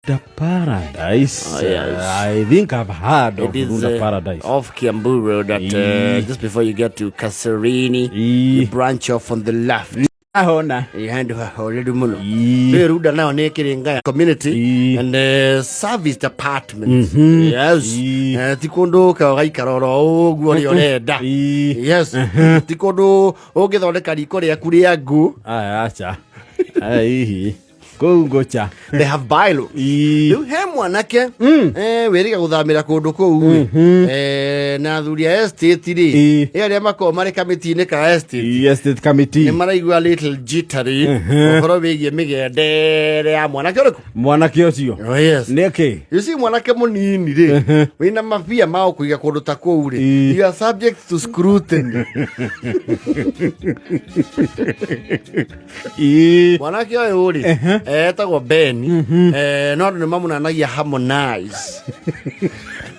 Runda Paradise. Oh, yes. I think I've heard of It is Runda Paradise. off Kiambu Road at just before you get to Kasarini. Ii. You branch off on the left. Ahona. Handå hahoreru må no. Ii. Rä Runda nayo nä kä rä ngaya community Ii. and serviced apartments. Yes. Ii. Ti kå ndå ka ũgaikara oro å guo å rä a å renda. Ii. Yes. Ti kå ndå å ngä thondeka riko rä aku rä a ngå. Aya, acha. Aya, hihi. Kũu ngũcha. They have bylaws. Ii. Rĩu he mwanake wĩrĩga gũthamĩra kũndũ kũu na athuri a estate rĩ, Ii. ĩ arĩa makoragwo marĩ kamĩtĩ-inĩ ka estate Ii, Estate committee. nĩ maraigua little jittery ũhoro wĩgiĩ mĩgendere ya mwanake ũrĩkũ. Mwanake ũcio. Oh, yes. Nĩ kĩ? You see, mwanake mũnini rĩ wĩna mabia ma kũiga kũndũ ta kũu rĩ, Ii. you are subject to scrutiny. Ii. Mwanake ũyũ rĩ etagwo Ben, no andũ nĩ mamũnanagia Harmonize.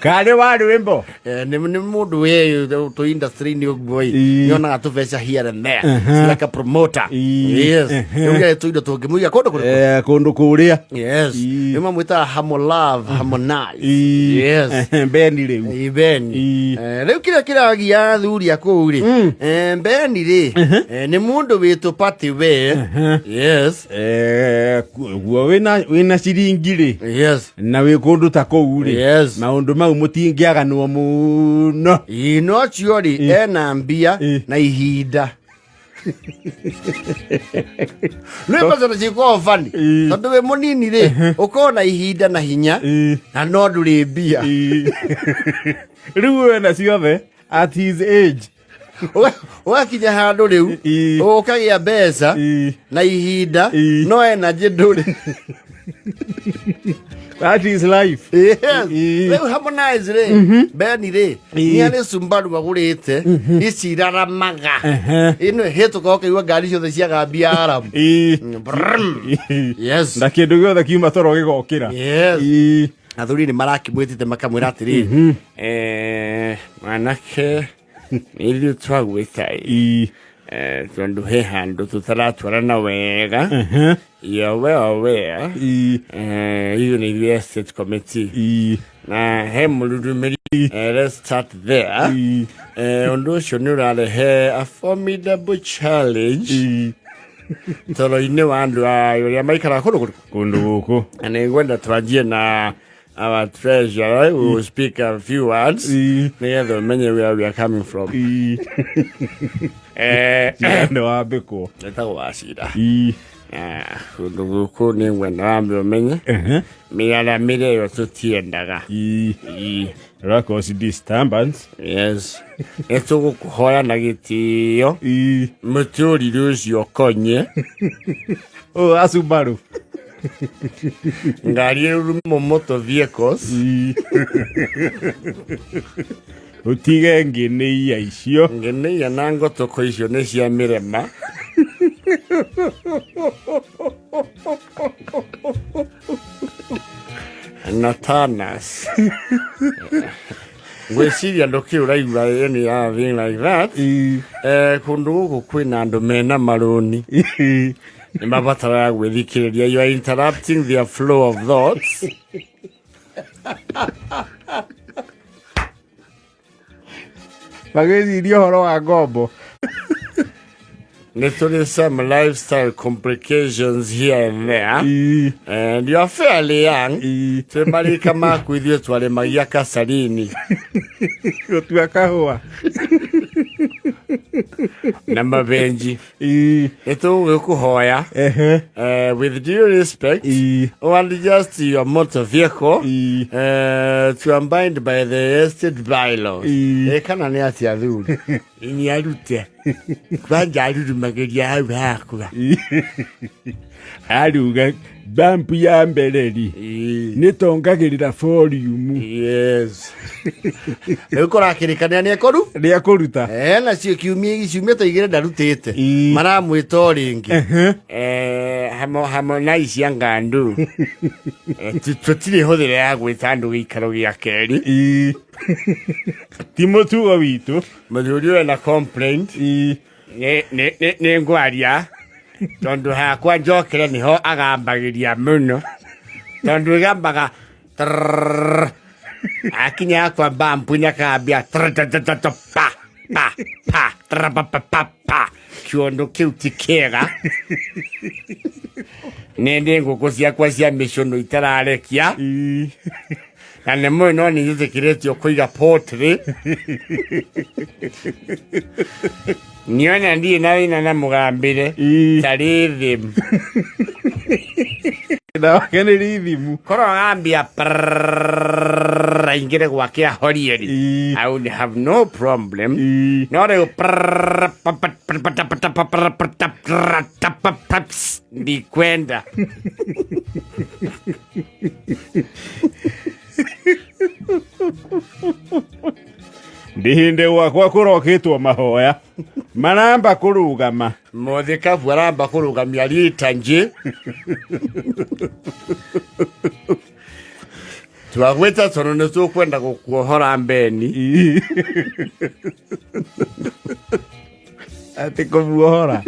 Karĩ wa rwĩmbo. Nĩ mũndũ wĩ tũ industry-inĩ ũguo ĩ, Ii. nĩonaga tũbeca here and there. He's like a promoter. Ii. Yes. Rĩu nĩ tũindo tũngĩmũiga kũndũ kũrĩkũ. Kũndũ kũrĩa. Yes. Ii. Nĩ mamwĩtaga Hamo Love, Harmonize. Ii. Yes. Beni rĩu. Ii, Ben. Ii. Rĩu kĩrĩa kĩragia athuri a kũu rĩ, Ben rĩ, nĩ mũndũ wĩ tũpatĩ we. Yes. Guo wĩna ciringi rĩ Yes. na wĩ kũndũ ta kũu rĩ, Yes. maũndũ mau mũtingĩaganwo mũno. Ii, no cio rĩ ena mbia Ii. na ihinda nä mbeca na cikoragwo bani Ii. tondå wä må nini rä å korwo na ihinda na hinya Ii. na no ndå rä mbia. Ii. Rĩu wena ciothe at his age. Ũgakinya handå rä u Ii. å kagä a mbeca Ii. na ihinda Ii. no energy ndå rä. That is life. Yes. Ii. Rĩu Harmonize rĩ, Beni rĩ, Ii. nĩ arĩ Subaru agũrĩte ici iraramaga, ĩno ĩhĩtũka ũkaigua ngari ciothe ciagambia aramu. Ii. Brrm. Ii. Yes. Na kĩndũ gĩothe kiuma toro gĩgokĩra. Yes. Ii. Athuri nĩ marakĩmwĩtĩte makamwĩra atĩrĩrĩ, mwanake, nĩ ithuĩ twagwĩta ĩ, Ii. tondũ he handũ tũtaratwarana wega. You are well aware, Ii. Ithuĩ nĩ ithuĩ estate committee Ii. na he mũrurumĩri. Let's start there. Ii. Ũndũ ũcio nĩ ũrarehe a formidable challenge Ii. toro-inĩ wa andũ a ũrĩa maikaraga kũndũ kũrĩkũ. Kũndũ gũkũ. Na nĩ ngwenda twanjie na our treasurer who will speak a few words Ii. nĩgetha ũmenye where we are coming from. Ii. Nĩ wambĩkwo. Etagwo Wacira. Ii. Kũndũ gũkũ nĩ ngwenda wambe ũmenye mĩaramĩre ĩyo tũtiendaga. Ii. Ii. Cause disturbance. Yes, nĩ tũgũkũhoya na gĩtĩo Ii. mũtũrire ũcio ũkonye Oh, a Subaru. Ngari ĩrurumo motor vehicles. Ii. Ũtige ngĩnĩia icio. Ngeneia na ngotoko icio nĩ cia mĩrema. Na tanas ngwĩciria ndũkĩ ũraigua any other thing like that. Ii. Kũndũ gũkũ kwĩna andũ mena marũni, Ii. nĩ mabataraga gwĩthikĩrĩria. You are interrupting their flow of thoughts. Magĩciria ũhoro wa ngombo. Nĩ tũrĩ some lifestyle complications here and there Ii. and you are fairly young. Ii. Twĩ marika maku ithuĩ twarĩmagia kacarini Gũtua kahũa. Na mabenji. Ii. Nĩ tũgũgĩkũhoya, Ehe. with due respect, Ii. adjust your motor vehicle Ii. To abide by the estate bylaws. Ii. Kana nĩ atĩa thuri ini arute kwanja arurumagĩria hau hakwa. Aruga bampu ya mbere ri Ii. nĩ tongagĩrĩra volume. Yes, rĩu kũrakĩrĩkanĩra nĩ ekũru Rĩa kũruta. Nacio kiumia ciumia ta igĩrĩ ndarutĩte. Ii. Maramwĩta o rĩngĩ. Harmonize ya ngandu. Tũtirĩ hũthĩra ya gwĩta andũ gĩikaro gĩa kerĩ. Ii. Ti mũtugo witũ. Mũthuri ũyũ na complaint. Ii. Nĩ ngwaria tondũ hakwa njokere nĩho agambagĩria mũno. Tondu igambaga trrrr. Akinya kwa bampu nyakambia trrrr, pa pa pa trrr, pa pa pa pa. Kiondo kiu ti kiega. Nende ngũkũ ciakwa cia mĩcũnũ itararekia. Na nĩ mũĩ no nĩ njĩtĩkĩrĩtio kũiga poultry. Niona ndirĩ na thĩna na mũgambĩre ta rhythm. Na wake nĩ rhythm. Korwo agambia prrrr, aingĩre gwake ahorie rĩ, I would have no problem. No rĩu prrrr, pa, pa, pa, pa, ta, pa, ta, pa, pa, pa, ta, prrrr, ta, pa, pa, ps, ndikwenda. Ndĩ hĩndĩ gwakwa kũrokĩtwo mahoya maramba kũrũgama. Mũthikabu aramba kũrũgamia liturgy. Twagwĩta tondũ nĩ tũkwenda gũkuohora mbeni. Atĩ kũmuohora.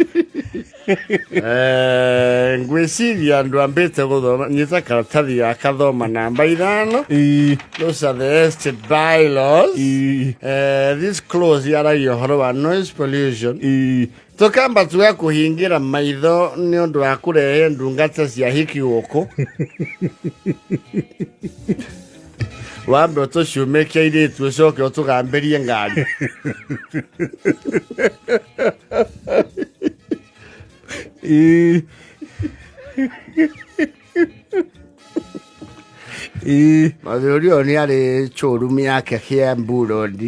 Ngwĩciria andũ ambĩte gũthoma, nyita karatathi gaka, thoma namba 5. Those are the estate bylaws. This clause yaragia ũhoro wa noise pollution. Tũkamba tuga kũhingĩra maitho nĩ ũndũ wa kũrehe ndungata cia hiki gũkũ, wambe ũtũcumĩke airĩtu, ũcoke ũtũgambĩrie ngari. Mũthuri ũyũ nĩ arĩ showroom yake Kiambu Road.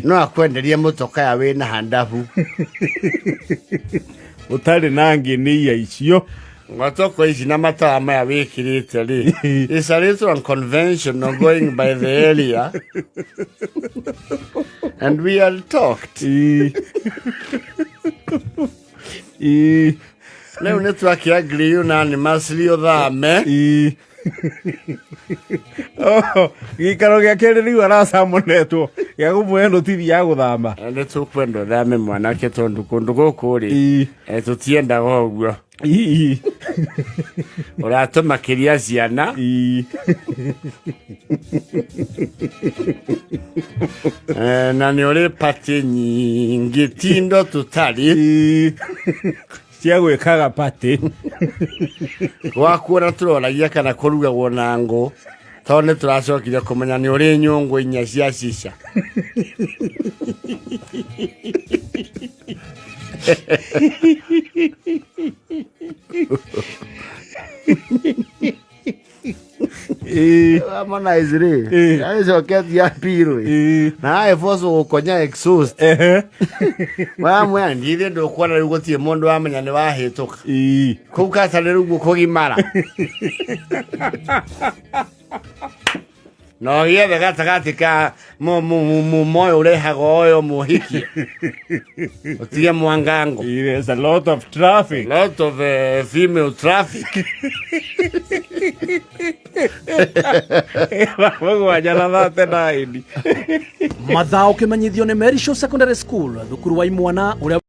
No akwenderie mũtokaya wĩna handabu. Ũtarĩ na ngĩnĩia icio. Ngotoko ici na matawa maya wĩkĩrĩte rĩ, is a little unconventional going by the area and we are talked. Rĩu nĩ twakĩ agree unanimously ũthame. Oh, gĩikaro gĩa kerĩ rĩu aracamonetwo gĩa kũmũhe notithi ya gũthama. Nĩ tũkwenda ũthame mwanake, tondũ kũndũ gũkũ rĩ, tũtiendaga ũguo. Ũratũmakĩria ciana. Na nĩ ũrĩ party nyingĩ tindo tũtarĩ. Cia gwĩkaga party. Gwaku ona tũroragia kana kũrugagwo na ngũ, tondũ nĩ tũracokire kũmenya nĩ ũrĩ nyũngũ 4 cia cica. Harmonize rĩ, agĩcoketie appeal na agĩbocwo gũkonya exhaust. Wamwĩra ndirĩ ndũkuona rĩu gũtirĩ mũndũ wamenya nĩ wahĩtũka. Kũu katarĩ rĩu kũgimara na ũgĩethe gatagatĩ ka moyo ũrehaga ũyũ mũhikie ũtige mwangango. There's a lot of traffic. Lot of female traffic. 7 na 39. Mathaa ũkĩmenyithio nĩ Merishaw Secondary School, thukuru wa imwana ũrĩa